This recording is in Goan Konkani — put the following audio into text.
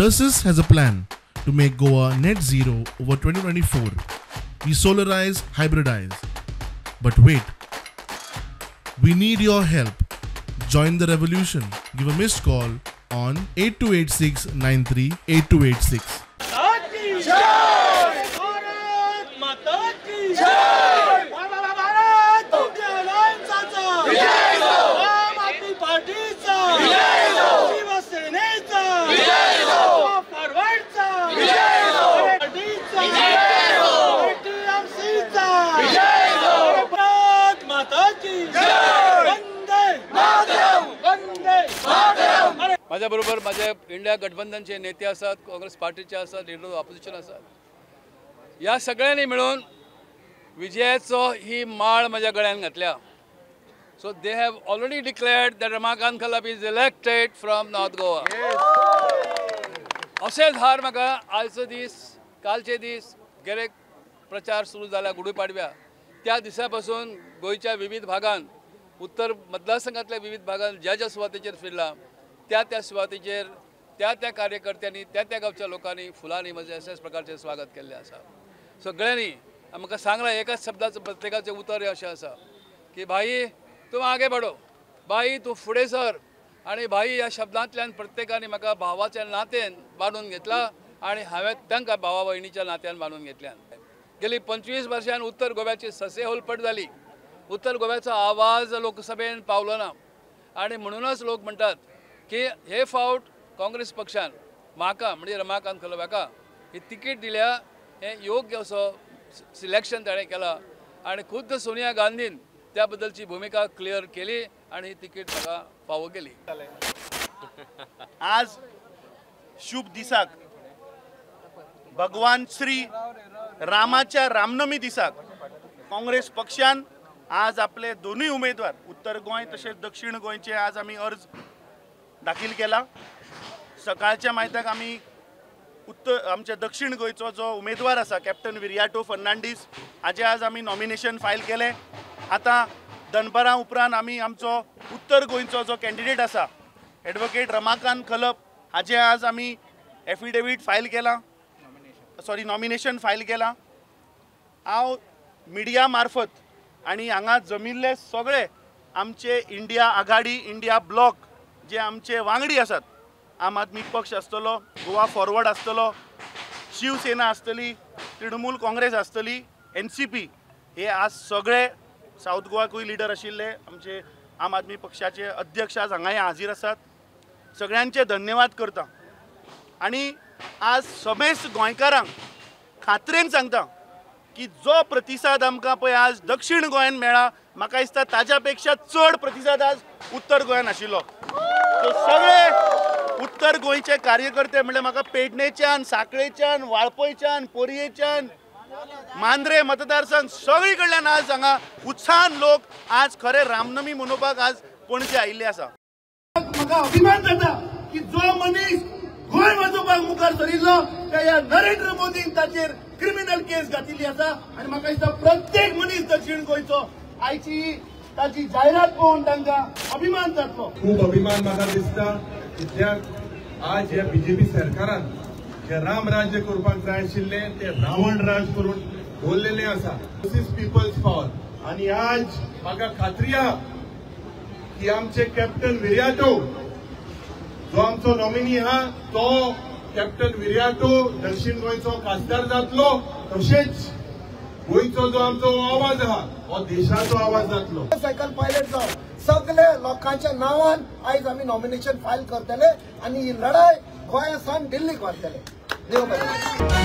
Tersus has a plan to make Goa net zero over 2024. We solarize, hybridize. But wait, we need your help. Join the revolution. Give a missed call on 8286 938286. माझ्याबरोबर माझे इंडिया गठबंधनचे नेते आसात, काँग्रेस पार्टीचे आसात, लिडर ऑफ ऑपोजिशन आसात. ह्या सगळ्यांनी मिळून विजयाचो ही माळ म्हज्या गळ्यान घातल्या. So they have already declared that Ramakant Khalap is elected from North Goa. अशेंच हार म्हाका आयचो दीस, कालचे दीस गेले प्रचार सुरू जाला गुढीपाडव्या त्या दिसा पासून गोंयच्या विविध भागान, उत्तर मतदारसंघातल्या विविध भागान ज्या ज्या सुवातेचेर फिरला त्या त्या सुवातेचेर त्या त्या कार्यकर्त्यांनी, त्या त्या गांवच्या लोकांनी फुलांनी म्हजें अशेंच प्रकारचें स्वागत केल्लें आसा. सगळ्यांनी म्हाका सांगलां एकाच शब्दाचो प्रत्येकाचें उतर अशें आसा की भाई तूं आगे बडो, भाई तूं फुडें सर. आनी भाई ह्या शब्दांतल्यान प्रत्येकान म्हाका भावाच्या नात्यान बांदून घेतला आनी हांवें तांकां भावा भयणीच्या नात्यान बांदून घेतल्यान. गेली 25 वर्सां उत्तर गोव्याची ससे होलपट जाली. उत्तर गोव्याचो आवाज लोकसभेन पावलो ना आनी म्हणूनच लोक म्हणटात की हे फावट काँग्रेस पक्षान म्हाका म्हणजे रमाकांत खलप हाका ही तिकीट दिल्या, हें योग्य असो सिलेक्शन ताणें केलां आनी खुद्द सोनिया गांधीन त्या बद्दलची भुमिका क्लियर केली आनी ही तिकीट म्हाका फावो केली. आज शुभ दिसाक भगवान श्री रामाच्या रामनमी दिसाक काँग्रेस पक्षान आज आपले दोनूय उमेदवार उत्तर गोंय तशेंच दक्षिण गोंयचे आज आमी अर्ज दाखील केला. सकाळच्या मायत्याक आमी आमच्या दक्षिण गोंयचो जो उमेदवार आसा कॅप्टन विरियाटो फर्नांडीस हाजे आज आमी नॉमिनेशन फायल केलें. आतां दनपारां उपरांत आमी आमचो उत्तर गोंयचो जो कॅन्डिडेट आसा एडवोकेट रमाकांत खलप हाजे आज आमी एफिडेवीट फायल केलां, सॉरी नॉमिनेशन फायल केलां. हांव मिडिया मार्फत आनी हांगा जमिल्ले सगळे आमचे इंडिया आघाडी, इंडिया ब्लॉक जे आमचे वांगडी आसात, आम आदमी पक्ष आसतलो, गोवा फॉरवर्ड आसतलो, शिवसेना आसतली, तृणमूल काँग्रेस आसतली, NCP, हे आज सगळे सावथ गोवाकूय लिडर आशिल्ले आमचे आम आदमी पक्षाचे अध्यक्ष आज हांगाय हाजीर आसात. सगळ्यांचे धन्यवाद करता आनी आज समेस्त गोंयकारांक खात्रेन सांगता की जो प्रतिसाद आमकां पळय आज दक्षिण गोंयान मेळ्ळा, म्हाका दिसता ताज्या पेक्षा चड प्रतिसाद आज उत्तर गोंयान आशिल्लो. सगळे उत्तर गोंयचे कार्यकर्ते म्हणल्यार म्हाका पेडणेच्यान, साखळेच्यान, वाळपयच्यान, पोरयेच्यान, मांद्रे मतदारसंघ सगळी कडल्यान आज हांगा उत्साहान लोक आज खरे रामनमी मनोवपाक आज पणजे आयिल्ले आसा. म्हाका अभिमान जाता की जो मनीस गोंय वाजोवपाक मुखार सरिल्लो त्या ह्या नरेंद्र मोदीन ताचेर क्रिमिनल केस घातिल्ली आसा आनी म्हाका दिसता प्रत्येक मनीस दक्षिण गोंयचो आयची ताची जायरात पळोवन तांकां अभिमान जातलो. खूब अभिमान म्हाका दिसता कित्याक आज ह्या बीजेपी सरकारान जे राम राज्य करपाक जाय आशिल्लें तें रावण राज करून दवरलेलें आसा. This is people's power. आनी आज म्हाका खात्री आहा की आमचे कॅप्टन विरियाटो जो आमचो नॉमिनी आहा तो कॅप्टन विरियाटो दक्षिण गोंयचो खासदार जातलो, तशेंच गोंयचो जो आमचो आवाज आहा हो देशाचो आवाज जातलो. सायकल पायलट जावं सगळे लोकांच्या नांवान आयज आमी नॉमिनेशन फायल करतले आनी ही लढाय गोंया सावन दिल्लीक व्हरतले. देव बरें.